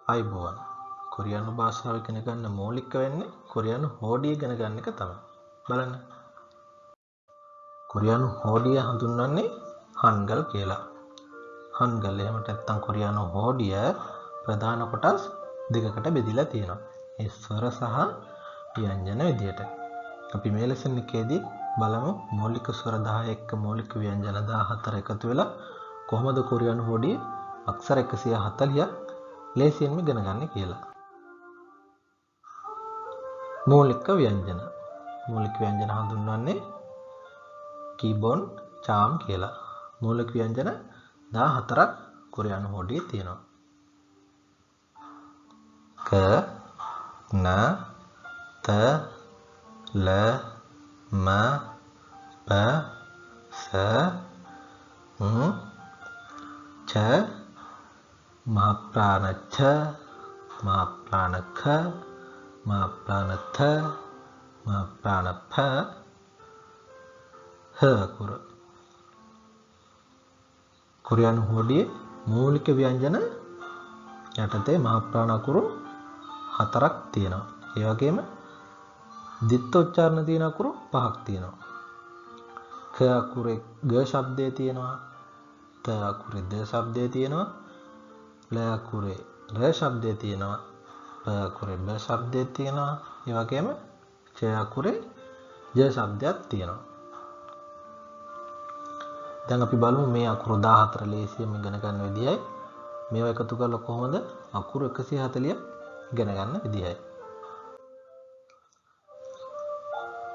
අයිබෝවන්. කොරියානු භාෂාව ඉගෙන ගන්න මූලික වෙන්නේ කොරියානු හෝඩිය ඉගෙන ගන්න එක තමයි. බලන්න. කොරියානු හෝඩිය හඳුන්වන්නේ හන්ගල් කියලා. හන්ගල් එහෙම නැත්නම් කොරියානු හෝඩිය ප්‍රධාන කොටස් දෙකකට බෙදිලා තියෙනවා. ඒ ස්වර සහ ව්‍යංජන විදියට. අපි මේ ලෙසන් එකේදී බලමු මූලික ස්වර 10 එක්ක මූලික ව්‍යංජන 14 එකතු වෙලා කොහොමද කොරියානු හෝඩිය අක්ෂර 140ක් ලේසියෙන්ම ඉගෙන ගන්න කියලා. මූලික ව්‍යංජන. මූලික ව්‍යංජන හඳුන්වන්නේ කීබෝන් චාම් කියලා. මූලික ව්‍යංජන 14ක් කොරියානු හෝඩියේ තියෙනවා. ක, න, ත, ල, ම, ප, ස, ං, ච, මහ ප්‍රාණ ච, මහ ප්‍රාණ ඛ, මහ ප්‍රාණ ථ, මහ ප්‍රාණ ප, හ අකුර. කොරියානු හෝඩියේ මූලික ව්‍යංජන යටතේ මහ ප්‍රාණ අකුරු 4ක් තියෙනවා. ඒ වගේම ද්විත්ව උච්චාරණ තියෙන අකුරු 5ක් තියෙනවා. ක අකුරේ ග ශබ්දය තියෙනවා, ත අකුරේ ද ශබ්දය තියෙනවා, ල අකුරේ ර ශබ්දය තියෙනවා, ප අකුරේ බ ශබ්දය තියෙනවා, ඒ වගේම ච අකුරේ ජ ශබ්දයක් තියෙනවා. දැන් අපි බලමු මේ අකුරු 14 ලේසියෙන්ම ඉගෙන ගන්න විදියයි. මේවා එකතු කරලා කොහොමද අකුරු 140 ඉගෙන ගන්න විදියයි.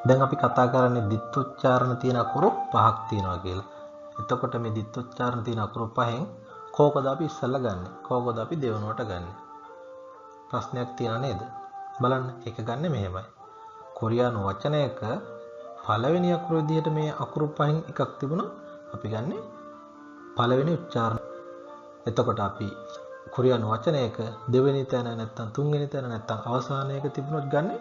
දැන් අපි කතා කරන්නේ ද්විත්වෝච්චාරණ තියෙන අකුරු 5ක් තියෙනවා කියලා. එතකොට මේ ද්විත්වෝච්චාරණ තියෙන අකුරු පහෙන් කෝකද අපි ඉස්සෙල්ලා ගන්නෙ? කෝකද අපි දෙවනුවට ගන්නෙ? ප්‍රශ්නයක් තියෙනා නේද? බලන්න ඒක ගන්නෙ මෙහෙමයි. කොරියානු වචනයක පළවෙනි අකුර විදිහට මේ අකුරු පහෙන් එකක් තිබුණා අපි ගන්නෙ පළවෙනි උච්චාරණ. එතකොට අපි කොරියානු වචනයක දෙවෙනි තැන නැත්තම් තුන්වෙනි තැන නැත්තම් අවසානයක තිබුණොත් ගන්නෙ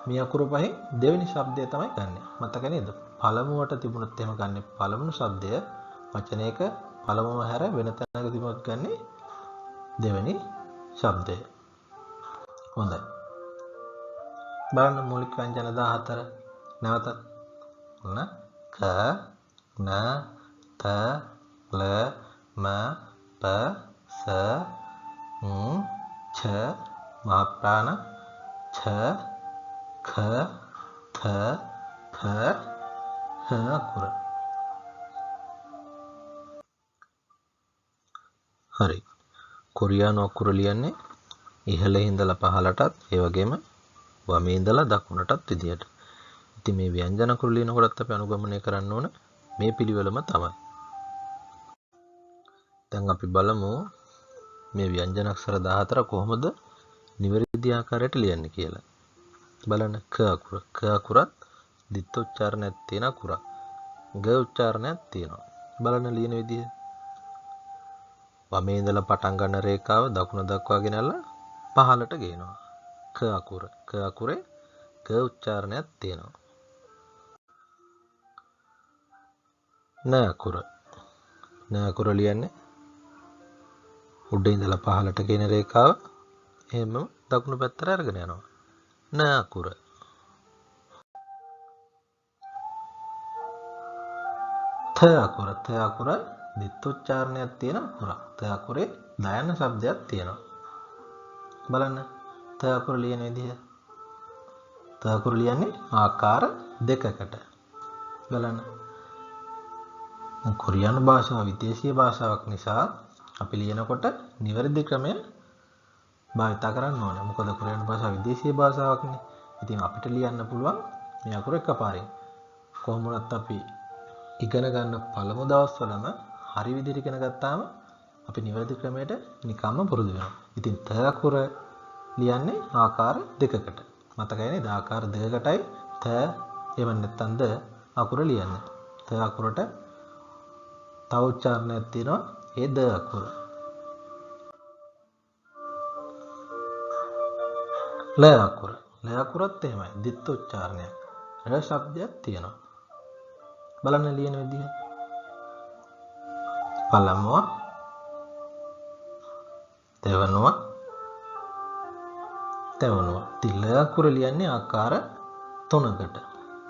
මේ අකුරු පහෙන් දෙවෙනි ශබ්දය තමයි ගන්නෙ. මතක නේද? පළමුවට තිබුණොත් එහෙම ගන්නෙ පළමුණු ශබ්දය, වචනයක පළමුව හැර වෙන තැනක තිබුණොත් ගන්නෙ දෙවෙනි ශබ්දය. හොඳයි. බලන්න මූලික ව්‍යංජන 14 නැවතත් ඔන්න ක, න, ත, ල, ම, ප, ස, ං, ච, මහ ප්‍රාණ ච, ඛ, ථ, ප, හ අකුර. හරි. කොරියානු අකුර ලියන්නේ ඉහළ ඉඳලා පහළටත් ඒ වගේම වමේ ඉඳලා දකුණටත් විදියට. ඉතින් මේ ව්‍යංජන අකුරු ලියනකොටත් අපි අනුගමනය කරන්න ඕන මේ පිළිවෙලම තමයි. දැන් අපි බලමු මේ ව්‍යංජන අක්ෂර 14 කොහොමද නිවැරදි ආකාරයට ලියන්නේ කියලා. බලන්න ක අකුර. ක අකුරත් ද්විත්ව උච්චාරණයක් තියෙන අකුරක්. ග උච්චාරණයක් තියෙනවා. බලන්න ලියන විදිය. වමේ ඉඳලා පටන් ගන්න රේඛාව දකුණ දක්වා ගෙනල්ලා පහළට ගේනවා. ක අකුර. ක අකුරේ ග උච්චාරණයක් තියෙනවා. න අකුර. න අකුර ලියන්නේ උඩ ඉඳලා පහළට ගෙන රේඛාව එහෙමම දකුණු පැත්තට අරගෙන යනවා. න අකුර. ත අකුර. ත අකුර ද්විත්වෝච්චාරණයක් තියෙන අකුරක්. ත අකුරේ දයන ශබ්දයක් තියෙනවා. බලන්න ත අකුර ලියන විදිය. ත අකුර ලියන්නේ ආකාර දෙකකට. බලන්න. කොරියානු භාෂාව විදේශීය භාෂාවක් නිසා අපි ලියනකොට නිවැරදි ක්‍රමය භාවිතා කරන්න ඕනේ. මොකද කොරියානු භාෂාව විදේශීය භාෂාවක්නේ. ඉතින් අපිට ලියන්න පුළුවන් මේ අකුර එකපාරින්. කොහොම වුණත් අපි ඉගෙන ගන්න පළමු දවස්වලම හරි විදිහට ඉගෙන ගත්තාම අපි නිවැරදි ක්‍රමයට නිකම්ම පුරුදු වෙනවා. ඉතින් ත අකුර ලියන්නේ ආකාර දෙකකට. මතකයි නේද? ආකාර දෙකකටයි ත එහෙම නැත්නම් ද අකුර ලියන්නේ. ත අකුරට තව උච්චාරණයක් තියෙනවා ඒ ද අකුර. ල අකුර. ල අකුරත් එහෙමයි. ද්විත්ව උච්චාරණයක්. ර ශබ්දයක් තියෙනවා. බලන්න ලියන විදිය. පළමුව, දෙවනුව, තෙවනුව. ඉතින් ල අකුර ලියන්නේ ආකාර තුනකට.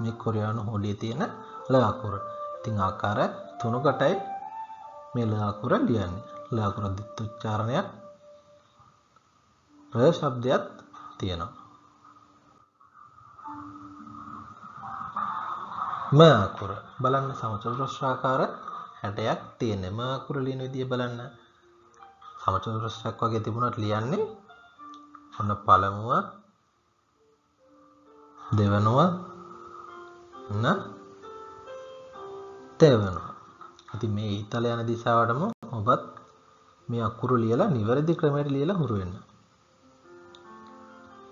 මේ කොරියානු හොඩියේ තියෙන ල අකුර. ඉතින් ආකාර තුනකටයි මේ ල අකුර ලියන්නේ. ල අකුර ද්විත්වෝච්චාරණයක් ර ශබ්දයක් තියෙනවා. ම අකුර බලන්න සමචතුරස්‍රාකාර හැඩයක් තියෙන. ම අකුර ලියන විදිය බලන්න. සමචතුරස්‍රයක් වගේ තිබුණත් ලියන්නේ ඔන්න පළමුව, දෙවනුව, ඔන්න තෙවනුව. ඉතින් මේ ඊතල යන දිශාවටම ඔබත් මේ අකුරු ලියලා නිවැරදි ක්‍රමයට ලියලා හුරු වෙන්න.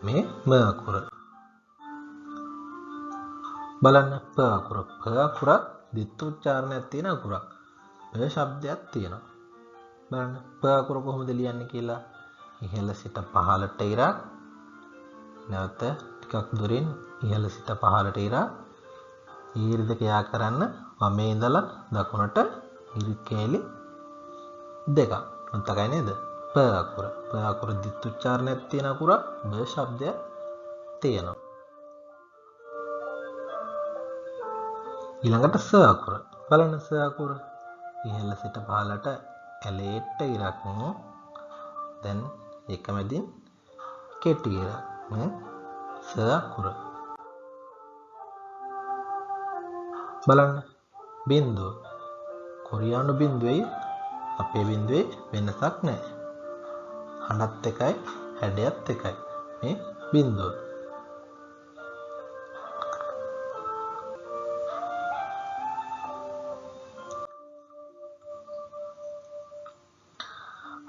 මේ ම අකුර බලන්න. ප අකුර. ප අකුරත් ද්විත්වෝච්චාරණයක් තියෙන අකුරක්. ප ශබ්දයක් තියෙනවා. බලන්න ප අකුර කොහොමද ලියන්නේ කියලා. ඉහළ සිට පහළට ඉරක්, නැවත ටිකක් දුරින් ඉහළ සිට පහළට ඉරක්, ඊරි දෙක යා කරන්න වමේ ඉඳලා දකුණට ඉරි කෑලි දෙකක්. මතකයි නේද? ප අකුර. ප අකුර ද්විත්වෝච්චාරණයක් තියෙන අකුරක්, බ ශබ්දයක් තියෙනවා. ඊළඟට ස අකුර. බලන්න ස අකුර ඉහළ සිට පහළට ඇලේට ඉරක්, දැන් ඒක මැදින් කෙටි ඉරක්. ස අකුර බලන්න. බිඳුව. කොරියානු බිඳුවේ අපේ බිඳුවේ වෙනසක් නැහැ. හඬත් එකයි හැඩයත් එකයි. මේ බිඳුව.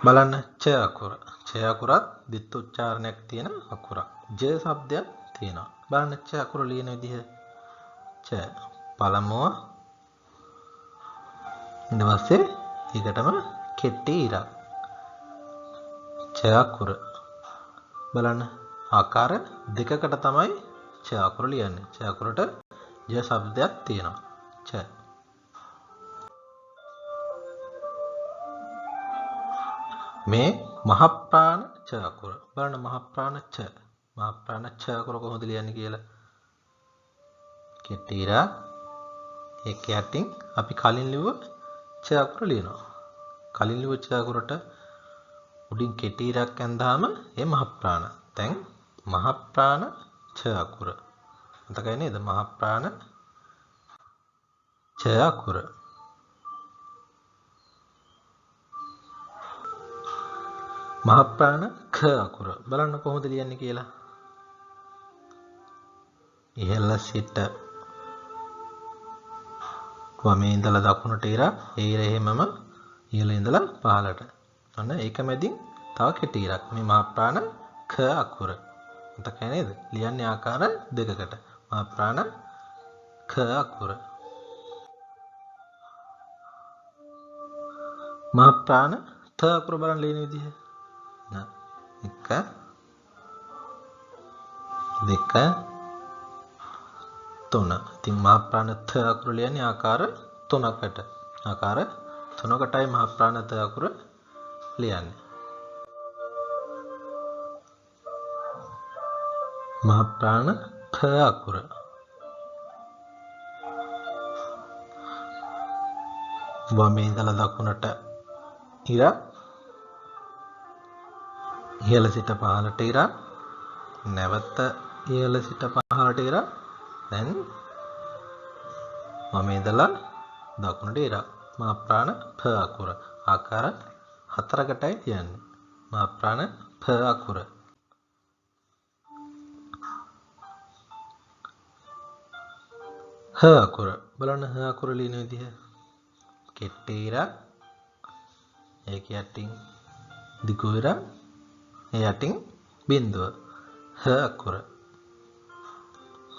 බලන්න ච අකුර. ච අකුරත් ද්විත්වෝච්චාරණයක් තියෙන අකුරක්. ජ ශබ්දයක් තියෙනවා. බලන්න ච අකුර ලියන විදිහ. ච පළමුව, ඊට පස්සේ ඒකටම කෙටි ඉරක්. ච අකුර බලන්න ආකාර දෙකකට තමයි ච අකුර ලියන්නේ. ච අකුරට ජ ශබ්දයක් තියෙනවා. ච. මේ මහ ප්‍රාණ ච අකුර බලන්න. මහ ප්‍රාණ ච. මහ ප්‍රාණ ච අකුර කොහොමද ලියන්නේ කියලා. කෙටි ඉරක්, ඒක යටින් අපි කලින් ලිව්ව ච අකුර ලියනවා. කලින් ලිව්ව ච අකුරට උඩින් කෙටි ඉරක් ඇඳාම ඒ මහ ප්‍රාණ. දැන් මහ ප්‍රාණ ච අකුර මතකයි නේද? මහ ප්‍රාණ ච අකුර. මහ ප්‍රාණ ඛ අකුර බලන්න කොහොමද ලියන්නේ කියලා. ඉහළ සිට වමේ ඉඳලා දකුණට ඉරක්, ඒ ඉර එහෙමම ඉහළ ඉඳලා පහළට. ඔන්න ඒක මැදින් තව කෙටි ඉරක්. මේ මහ ප්‍රාණ ඛ අකුර මතකයි නේද? ලියන්නේ ආකාර දෙකකට. මහ ප්‍රාණ ඛ අකුර. මහ ප්‍රාණ ත අකුර බලන්න ලියන විදිහ. 1 2 3. ඉතින් මහ ප්‍රාණ ත අකුර ලියන්නේ ආකාර තුනකට. ආකාර තුනකටයි මහ ප්‍රාණ ත අකුර ලියන්නේ. මහ ප්‍රාණ ඛ අකුර වමේ ඉඳලා දකුණට ඉරක්, ඉහළ සිට පහළට ඉරක්, නැවත ඉහළ සිට පහළට ඉරක්, දැන් වමේ ඉඳලා දකුණට ඉරක්. මහ ප්‍රාණ ඵ අකුර ආකාර හතරකටයි තියන්නේ. මහ ප්‍රාණ ඵ අකුර. හ අකුර බලන්න. හ අකුර ලියන විදිහ. කෙටි ඉරක්, ඒක යටින් දිගු ඉරක්, ඒ යටින් බිඳුව. හ අකුර.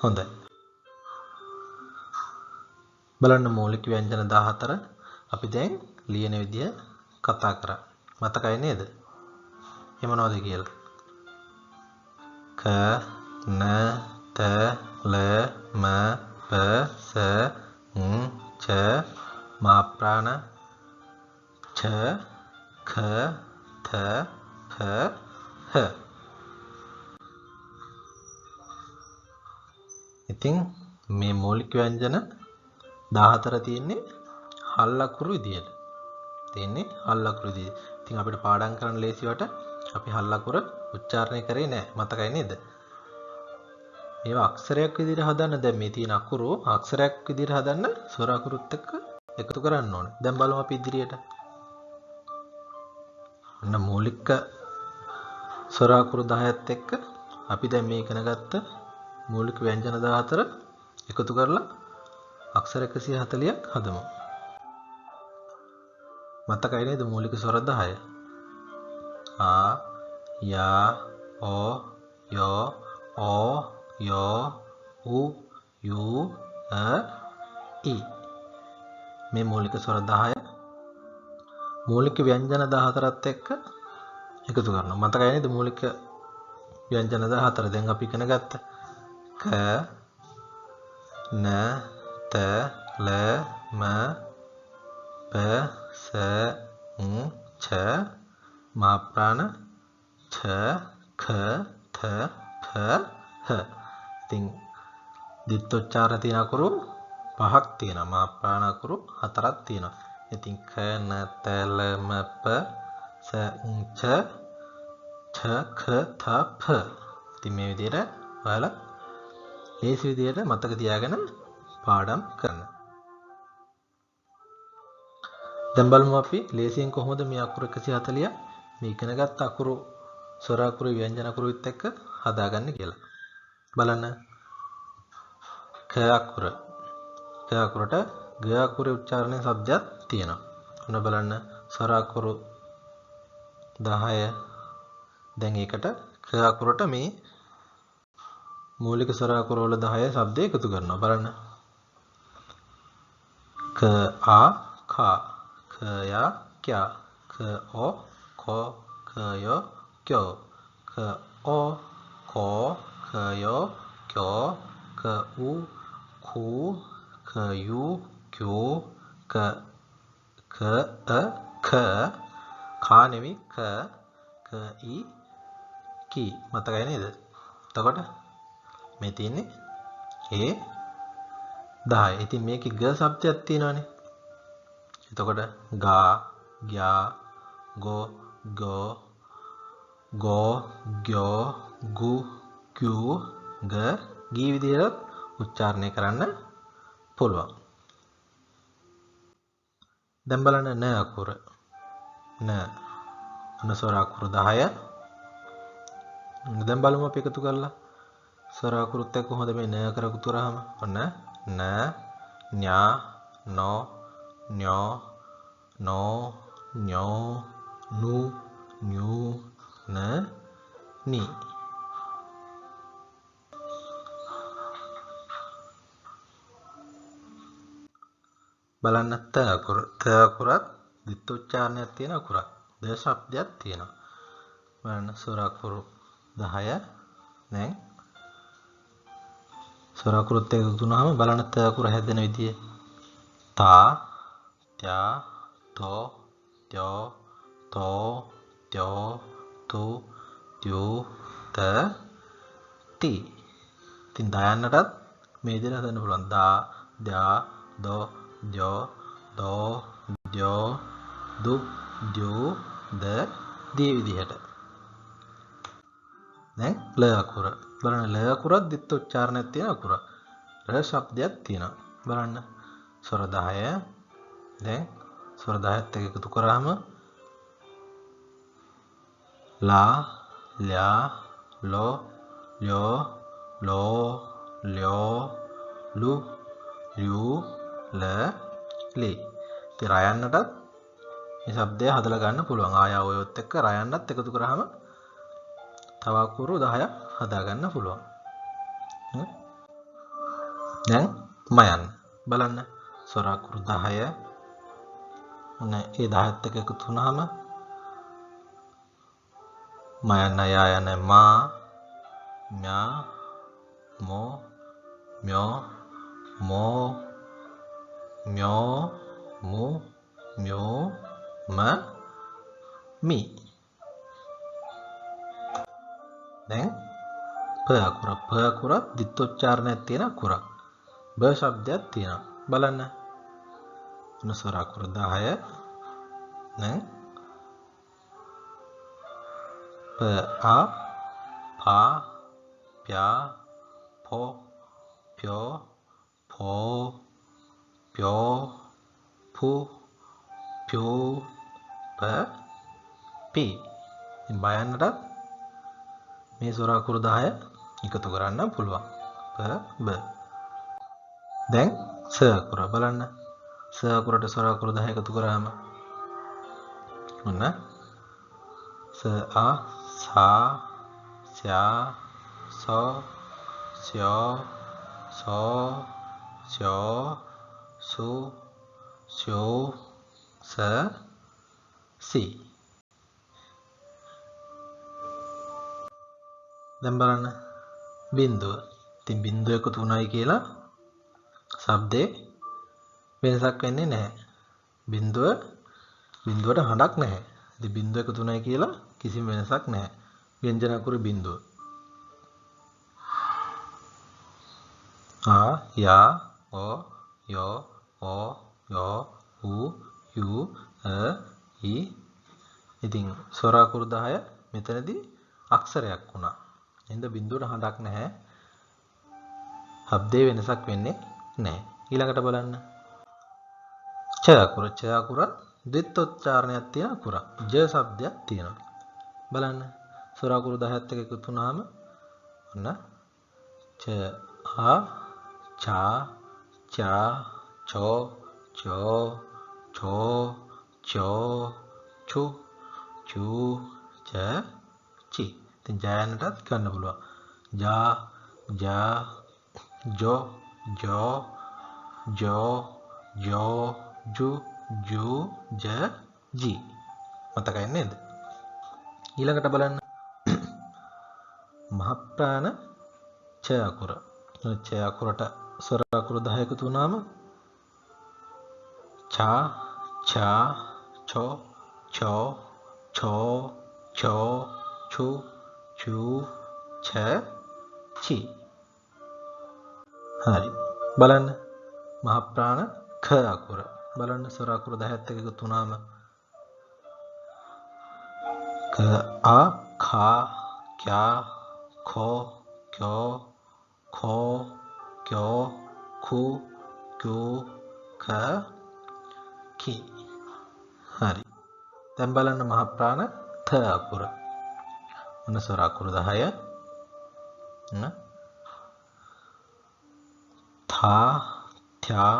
හොඳයි. බලන්න මූලික ව්‍යංජන 14 අපි දැන් ලියන විදිය කතා කරා. මතකයි නේද? ඒ මොනවද කියලා? ක න ත ල ම ප ස ං ච මා ප්‍රාණ ච ඛ ත ෆ හ. ඉතින් මේ මූලික ව්‍යංජන 14 තියෙන්නේ හල් අකුරු විදියට. තියෙන්නේ හල් අකුරු විදියට. ඉතින් අපිට පාඩම් කරන්න ලේසිවට අපි හල් අකුර උච්චාරණය කරේ නෑ. මතකයි නේද? මේවා අක්ෂරයක් විදියට හදන්න දැන් මේ තියෙන අකුරු අක්ෂරයක් විදියට හදන්න ස්වර අකුරුත් එක්ක එකතු කරන්න ඕනේ. දැන් බලමු අපි ඉදිරියට. ඔන්න මූලික ස්වර අකුරු 10ත් එක්ක අපි දැන් මේ ඉගෙන ගත්ත මූලික ව්‍යංජන 14 එකතු කරලා අක්ෂර 140ක් හදමු. මතකයි නේද මූලික ස්වර 10? ආ, යා, ඕ, යෝ, ඕ, යෝ, උ, you, අ, ඊ. මේ මූලික ස්වර 10 මූලික ව්‍යංජන 14ත් එක්ක එකතු කරනවා. මතකයි නේද මූලික ව්‍යංජන 14? දැන් අපි ඉගෙන ගත්ත ක, න, ත, ල, ම, ප, ස, ං, ච, මහා ප්‍රාණ, ච, ඛ, ත, ප, හ. ඉතින් ද්විත්වෝච්චාරණ තියෙන අකුරු පහක් තියෙනවා. මහා ප්‍රාණ අකුරු හතරක් තියෙනවා. ඉතින් ක, න, ත, ල, ම, ප, ස, ං, ච, ඡ, ඛ, ත, ප. ඉතින් මේ විදිහට ඔයාලා ලේසි විදිහට මතක තියාගෙන පාඩම් කරන්න. දැන් බලමු අපි ලේසියෙන් කොහොමද මේ අකුරු 140 මේ ඉගෙනගත්ත අකුරු ස්වර අකුරු ව්‍යංජන අකුරුත් එක්ක හදාගන්නේ කියලා. බලන්න. ක අකුර. ක අකුරට ග අකුරේ උච්චාරණය શબ્දයක් තියෙනවා. ඔන්න බලන්න ස්වර අකුරු 10. දැන් ඒකට ක අකුරට මේ මූලික ස්වර අකුරු වල 10 શબ્ද එකතු කරනවා. බලන්න. ක ආ කා, ක යා ક્યા, ක ඕ කෝ, ක යෝ ક્યો, ක ඕ කෝ, ක යෝ ક્યો, ක උ කු, ක you ક્યු, ක ක අ ක, කා නෙවෙයි ක, ක ඊ කී. මතකයි නේද? එතකොට මේ තියෙන්නේ ඒ 10. ඉතින් මේකේ ග શબ્දයක් තියෙනවනේ. එතකොට ගා, ග්යා, ගෝ, ගෝ, ගෝ, ග්යෝ, ගු, ග්යු, ග, ගී විදිහට උච්චාරණය කරන්න පුළුවන්. දැන් බලන්න න අකුර. න අන්න ස්වර අකුරු 10. දැන් බලමු අපි එකතු කරලා ස්වර අකුරුත් එක්ක කොහොමද මේ න අකුර එකතු කරාම? ඔන්න න, ඥා, නෝ, ඥෝ, නෝ, ඥෝ, නු, ඥු, න, නි. බලන්න ත අකුර. ත අකුරත් ද්විත්වෝච්චාරණයක් තියෙන අකුරක්. ද ශබ්දයක් තියෙනවා. බලන්න ස්වර අකුරු 10. දැන් ස්වර අකුරුත් එක්ක එකතු වුණාම බලන්න ත අකුර හැදෙන විදිය. තා, ත්‍යා, තෝ, ත්‍යෝ, තෝ, ත්‍යෝ, තු, ත්‍යු, ත, ති. ඉතින් දයන්නටත් මේ විදිහට හදන්න පුළුවන්. දා, ද්‍යා, දෝ, ද්යෝ, දෝ, ද්යෝ, දු, ද්යු, ද, දී විදිහට. දැන් ල අකුර. බලන්න ල අකුරත් ද්විත්වෝච්චාරණයක් තියෙන අකුරක්. ර ශබ්දයක් තියෙනවා. බලන්න ස්වර 10. දැන් ස්වර 10ත් එක්ක එකතු කරාම ලා, ල්‍යා, ලෝ, ල්‍යෝ, ලෝ, ල්‍යෝ, ලු, ල්‍යු, ල, ලි. ඉතින් රයන්නටත් මේ ශබ්දය හදලා ගන්න පුළුවන්. ආයා ඔයොත් එක්ක රයන්නත් එකතු කරාම තව අකුරු 10ක් හදා ගන්න පුළුවන්. දැන් මයන් බලන්න ස්වර අකුරු 10. ඔන්න ඒ 10ත් එක්ක එකතු වුණාම මයන්න යා යන මා, ම්‍යා, මෝ, ම්‍යෝ, මෝ, ම්‍යෝ, මු, ම්‍යෝ, ම, මි. දැන් ප අකුර. ප අකුරත් ද්විත්වෝච්චාරණයක් තියෙන අකුරක්. බ ශබ්දයක් තියෙනවා. බලන්න. ඔන්න ස්වර අකුරු 10. දැන් ප ආ පා ප්‍යා පො ප්‍යෝ පෝ ප්‍යෝ පු ප්‍යෝ ප පි. ඉතින් බයන්නටත් මේ ස්වර අකුරු 10 එකතු කරන්න පුළුවන්. ප බ. දැන් ස අකුර බලන්න. ස අකුරට ස්වර අකුරු 10 එකතු කරාම ඔන්න ස ආ සා ස්යා සෝ ස්යෝ සෝ ස්යෝ සු ස්යෝ ස සි. දැන් බලන්න බිඳුව. ඉතින් බිඳුව එකතු වුණයි කියලා ශබ්දේ වෙනසක් වෙන්නේ නැහැ. බිඳුවට හඬක් නැහැ. ඉතින් බිඳුව එකතු වුණයි කියලා කිසිම වෙනසක් නැහැ. ව්‍යංජන අකුර බිඳුව. ආ යා ඕ යෝ ඕ යෝ උ යු අ යි. ඉතින් ස්වර අකුරු 10 මෙතනදී අක්ෂරයක් වුණා. එහෙනම් බිඳුවට හඬක් නැහැ. ශබ්දේ වෙනසක් වෙන්නේ නැහැ. ඊළඟට බලන්න. ච අකුර. ච අකුර ද්විත්වෝච්චාරණයක් තියෙන අකුරක්. ජ ශබ්දයක් තියෙනවා. බලන්න. ස්වර අකුරු 10ත් එක්ක එකතු වුණාම ඔන්න ච ආ චා චා චෝ චෝ චෝ චෝ චු චු ච චි. ඉතින් ජයන්නටත් ගන්න පුළුවන්. ජා ජා ජෝ ජෝ ජෝ ජෝ ජු ජු ජ ජි. මතකයි නේද? ඊළඟට බලන්න. මහ ප්‍රාණ ච අකුර. ච අකුරට ස්වර අකුරු 10 එකතු වුණාම චා චා චෝ චෝ චෝ චෝ චු චු ච චි. හරි. බලන්න. මහ ප්‍රාණ ඛ අකුර. බලන්න ස්වර අකුරු 10ත් එක්ක එකතු වුණාම ක ආ ખා ક્યા ખો ક્યો ખો ક્યો ખુ ક્યુ ખ කි. හරි. දැන් බලන්න මහ ප්‍රාණ ථ අකුර. ඔන්න ස්වර අකුරු 10. ඔන්න ථා ථ්‍යා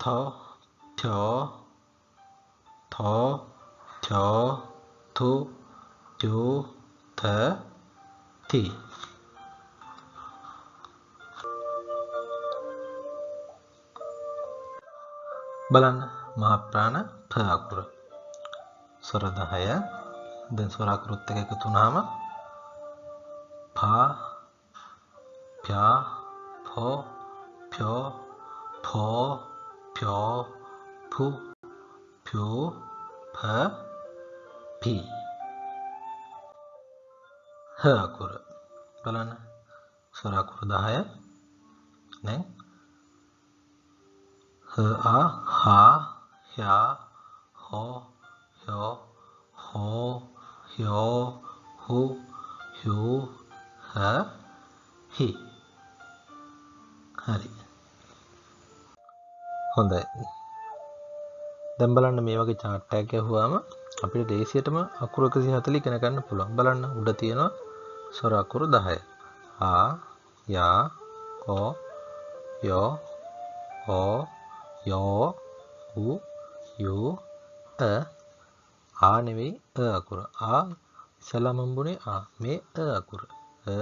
ථෝ ථ්‍යෝ ථෝ ථ්‍යෝ ථු ත්‍යු ථ ථි. බලන්න මහ ප්‍රාණ ප අකුර. ස්වර 10. දැන් ස්වර අකුරුත් එක්ක එකතු වුණාම පා ප්‍යා පො ප්‍යෝ පෝ ප්‍යෝ පු ප්‍යු ප පි. හ අකුර. බලන්න ස්වර අකුරු 10. දැන් හ ආ හා හ්‍යා හෝ හ්යෝ හෝ හ්යෝ හු හ්යු හ හි. හරි. හොඳයි. දැන් බලන්න මේ වගේ චාට් එකක් ගැහුවාම අපිට ලේසියටම අකුරු 140 ඉගෙන ගන්න පුළුවන්. බලන්න උඩ තියෙනවා ස්වර අකුරු 10. ආ යා ඕ යෝ ඕ යෝ උ යු අ. ආ නෙවෙයි අ අකුර. ආ ඉස්සෙල්ලාම හම්බුනේ ආ. මේ අ අකුර. අ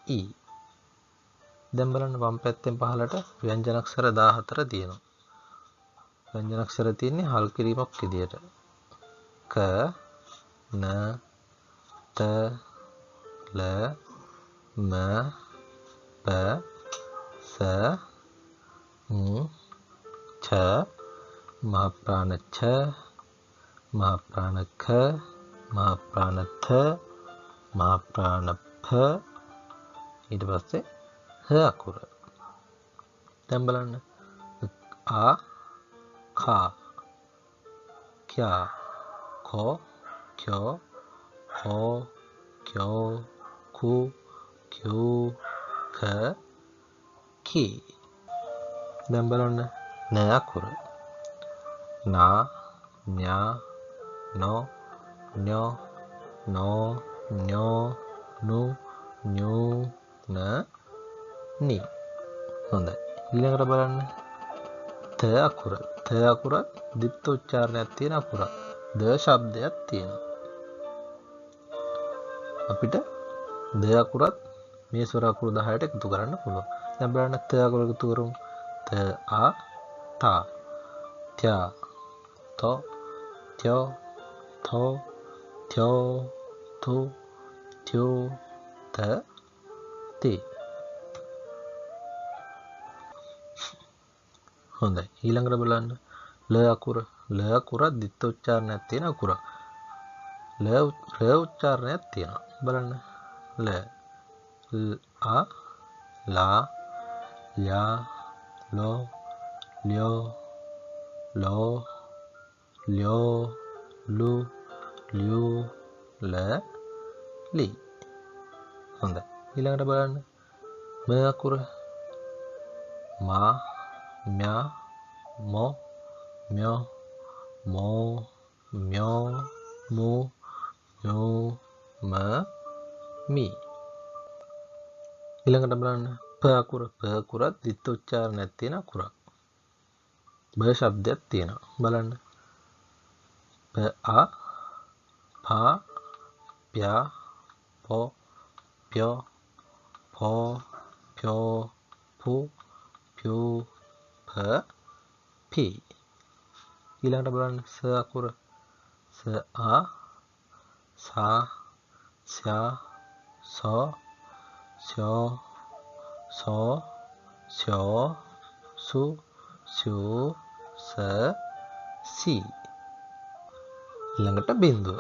ඊ. දැන් බලන්න වම් පැත්තෙන් පහළට ව්‍යංජන අක්ෂර 14 තියෙනවා. ව්‍යංජන අක්ෂර තියෙන්නේ හල් කිරීමක් විදියට. ක න ත ල ම ප ස ං ච මහ ප්‍රාණ ච මහ ප්‍රාණ ඛ මහ ප්‍රාණ ථ මහ ප්‍රාණ ප ඊට පස්සේ හ අකුර. දැන් බලන්න ආ කා ක්‍යා කෝ ක්‍යෝ කෝ ක්‍යෝ කු ක්‍යූ ක කී. දැන් බලන්න න අකුර. නා ඥා නෝ ඥෝ නෝ ඥෝ නු ඥූ න නි. හොඳයි. ඊළඟට බලන්න ත අකුර. ත අකුර ද්විත්ව උච්චාරණයක් තියෙන අකුරක්. ද ශබ්දයක් තියෙනවා. අපිට ද අකුරත් මේ ස්වර අකුරු 10ට එකතු කරන්න පුළුවන්. දැන් බලන්න ත අකුර එකතු කරමු. ත ආ තා ත්‍යා තො ත්‍යෝ තෝ ත්‍යෝ තු ත්‍යෝ ත ති. හොඳයි. ඊළඟට බලන්න ල අකුර. ල අකුර ද්විත්ව උච්චාරණයක් තියෙන අකුරක්. ල ර උච්චාරණයක් තියෙනවා. බලන්න ල ල් ආ ලා යා ලෝ ල්‍යෝ ලෝ ල්‍යෝ ලු ල්‍යු ල ලි. හොඳයි. ඊළඟට බලන්න ම අකුර. මා ම්‍යා මො ම්‍යෝ මෝ ම්‍යෝ මු ම්‍යූ ම මි. ඊළඟට බලන්න ප අකුර. ප අකුරත් ද්විත්ව උච්චාරණයක් තියෙන අකුරක්. බ ශබ්දයක් තියෙනවා. බලන්න ප ආ පා ප්‍යා පො ප්‍යෝ පෝ ප්‍යෝ පු ප්‍යූ ප පී. ඊළඟට බලන්න ස අකුර. ස ආ සා ස්යා සෝ ස්යෝ සෝ ස්යෝ සු ස්යූ ස සී. ඊළඟට බිඳුව.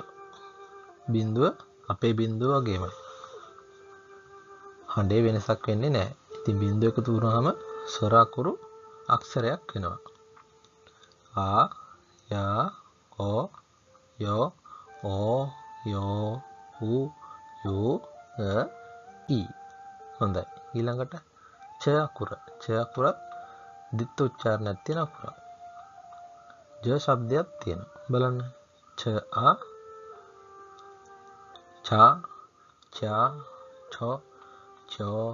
බිඳුව අපේ බිඳුව වගේමයි. හඬේ වෙනසක් වෙන්නේ නැහැ. ඉතින් බිඳුව එකතු වුණාම ස්වර අකුරු අක්ෂරයක් වෙනවා. ආ යා ඕ යෝ ඕ යෝ උ යූ අ ඊ. හොඳයි. ඊළඟට ච අකුර. ච අකුරත් ද්විත්ව උච්චාරණයක් තියෙන අකුරක්. ජ ශබ්දයක් තියෙනවා. බලන්න ච ආ චා චා චෝ චෝ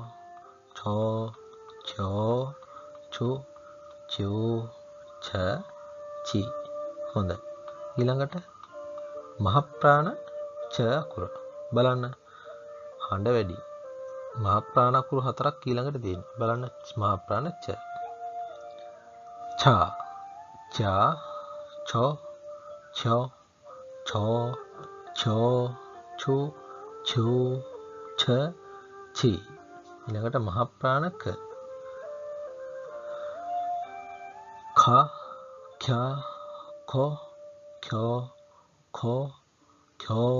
චෝ චෝ චු චූ ච චි. හොඳයි. ඊළඟට මහ ප්‍රාණ ච අකුර. බලන්න හඬ වැඩි. මහ ප්‍රාණ අකුරු හතරක් ඊළඟට තියෙනවා. බලන්න මහ ප්‍රාණ ච. චා චා චෝ චෝ චෝ චෝ චු චූ ච චි. ඊළඟට මහ ප්‍රාණ ක. ඛ ඛ්‍යා ખો ખ્યો ખો ખ્યો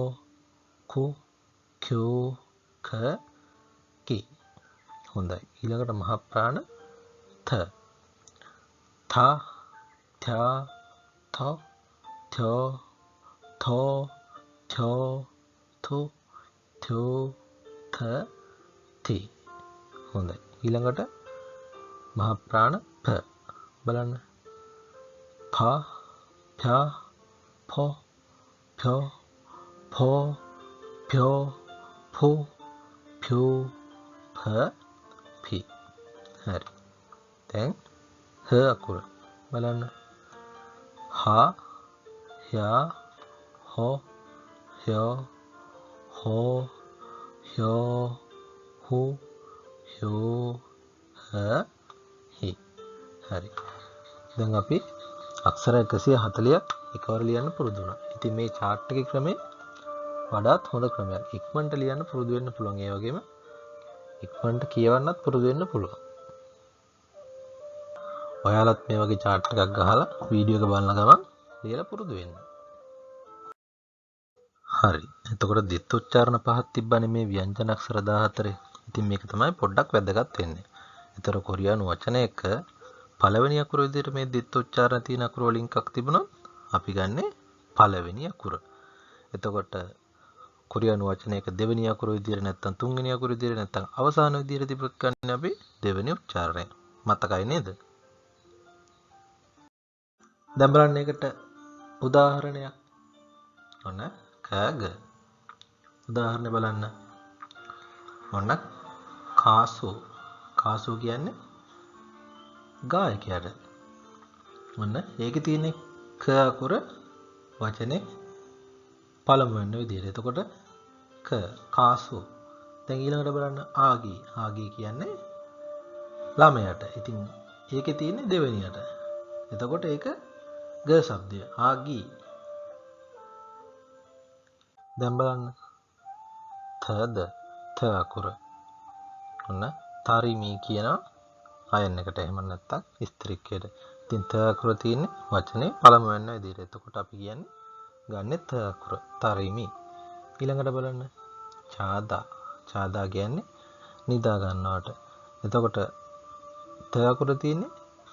ખુ ખ્યુ ખ කි. හොඳයි. ඊළඟට මහ ප්‍රාණ થ. ථ ථ්‍යා ථ ථ්‍යෝ ථෝ ථ්‍යෝ ථු ථ්‍යූ ථ ථි. හොඳයි. ඊළඟට මහ ප්‍රාණ ප. බලන්න ප ඵ පො ඵ පෝ ඵ ფු ඵ ප පි. හරි. දැන් හ අකුර බලන්න. හ හ්‍යා හො හ්‍යෝ හෝ හ්‍යෝ හු හ්‍යෝ හ හි. හරි. දැන් අපි අක්ෂර 140ක් එකවර ලියන්න පුරුදු වුණා. ඉතින් මේ චාට් එකේ ක්‍රමය වඩාත් හොඳ ක්‍රමයක්. ඉක්මනට ලියන්න පුරුදු වෙන්න පුළුවන්. ඒ වගේම ඉක්මනට කියවන්නත් පුරුදු වෙන්න පුළුවන්. ඔයාලත් මේ වගේ චාට් එකක් ගහලා වීඩියෝ එක බලන ගමන් ලියලා පුරුදු වෙන්න. හරි. එතකොට ද්විත්ව උච්චාරණ පහක් තිබ්බනේ මේ ව්‍යංජන අක්ෂර 14. ඉතින් මේක තමයි පොඩ්ඩක් වැදගත් වෙන්නේ. ඒතර කොරියානු වචනයක පළවෙනි අකුර විදිහට මේ ද්විත්වෝච්චාරණ තියෙන අකුර වලින් එකක් තිබුණොත් අපි ගන්නෙ පළවෙනි අකුර. එතකොට කොරියානු වචනයක දෙවෙනි අකුර විදිහට නැත්නම් තුන්වෙනි අකුර විදිහට නැත්නම් අවසාන විදිහට තිබුණොත් ගන්න අපි දෙවෙනි උච්චාරණය. මතකයි නේද? දැන් බලන්න ඒකට උදාහරණයක්. ඔන්න ක ග. උදාහරණ බලන්න. ඔන්න කාසු. කාසු කියන්නේ ගායකයාට. ඔන්න ඒකේ තියෙන ක අකුර වචනේ පළමු වෙන විදිහට. එතකොට ක කාසු. දැන් ඊළඟට බලන්න ආගී. ආගී කියන්නේ ළමයාට. ඉතින් ඒකේ තියෙන්නේ දෙවෙනියට. එතකොට ඒක ග ශබ්දය. ආගී. දැන් බලන්න තද ත අකුර. ඔන්න තරිමි කියන අයන් එකට, එහෙම නැත්නම් ස්ත්‍රික්කයට. ඉතින් ත අකුර තියෙන්නේ වචනේ පළමු වෙන විදිහට. එතකොට අපි කියන්නේ ගන්නෙ ත අකුර තරිමි. ඊළඟට බලන්න චාදා. චාදා කියන්නේ නිදා ගන්නවට. එතකොට ත අකුර තියෙන්නේ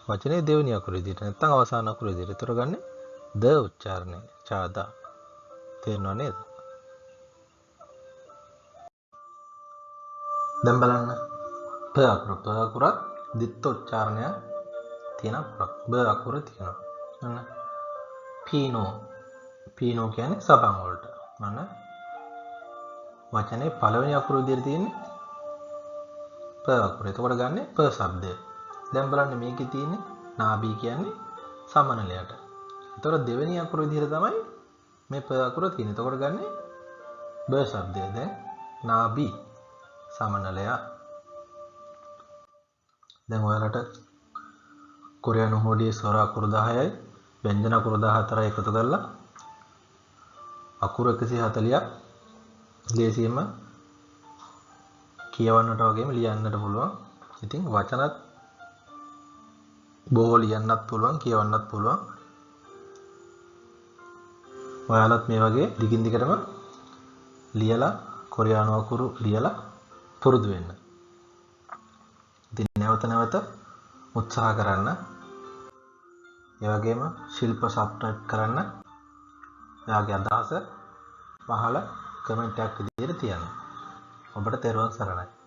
වචනේ දෙවෙනි අකුර විදිහට නැත්නම් අවසාන අකුර විදිහට. එතකොට ගන්නෙ ද උච්චාරණය චාදා. තේරෙනව නේද? දැන් බලන්න ප අකුර. ප අකුරත් ද්විත්වෝච්චාරණයක් තියෙන අකුරක්. බ අකුර තියෙනවා. ඔන්න පීනෝ. පීනෝ කියන්නේ සබන් වලට. ඔන්න වචනේ පළවෙනි අකුර විදිහට තියෙන්නේ ප අකුර. එතකොට ගන්නෙ ප ශබ්දය. දැන් බලන්න මේකේ තියෙන්නේ නාභී කියන්නේ සමනලයට. එතකොට දෙවෙනි අකුර විදිහට තමයි මේ ප අකුර තියෙන්නේ. එතකොට ගන්නෙ බ ශබ්දය. දැන් නාභී සමනලයා. දැන් ඔයාලට කොරියානු හෝඩියේ ස්වර අකුරු 10යි ව්‍යංජන අකුරු 14යි එකතු කරලා අකුරු 140ක් ලේසියෙන්ම කියවන්නට වගේම ලියන්නට පුළුවන්. ඉතින් වචනත් බොහෝ ලියන්නත් පුළුවන්, කියවන්නත් පුළුවන්. ඔයාලත් මේ වගේ දිගින් දිගටම ලියලා කොරියානු අකුරු ලියලා පුරුදු වෙන්න. ඉතින් නැවත නැවත උත්සාහ කරන්න. ඒ වගේම ශිල්ප සබ්ස්ක්‍රයිබ් කරන්න. ඔයාගේ අදහස පහළ කමෙන්ට් එකක් විදියට තියන්න. ඔබට තෙරුවන් සරණයි.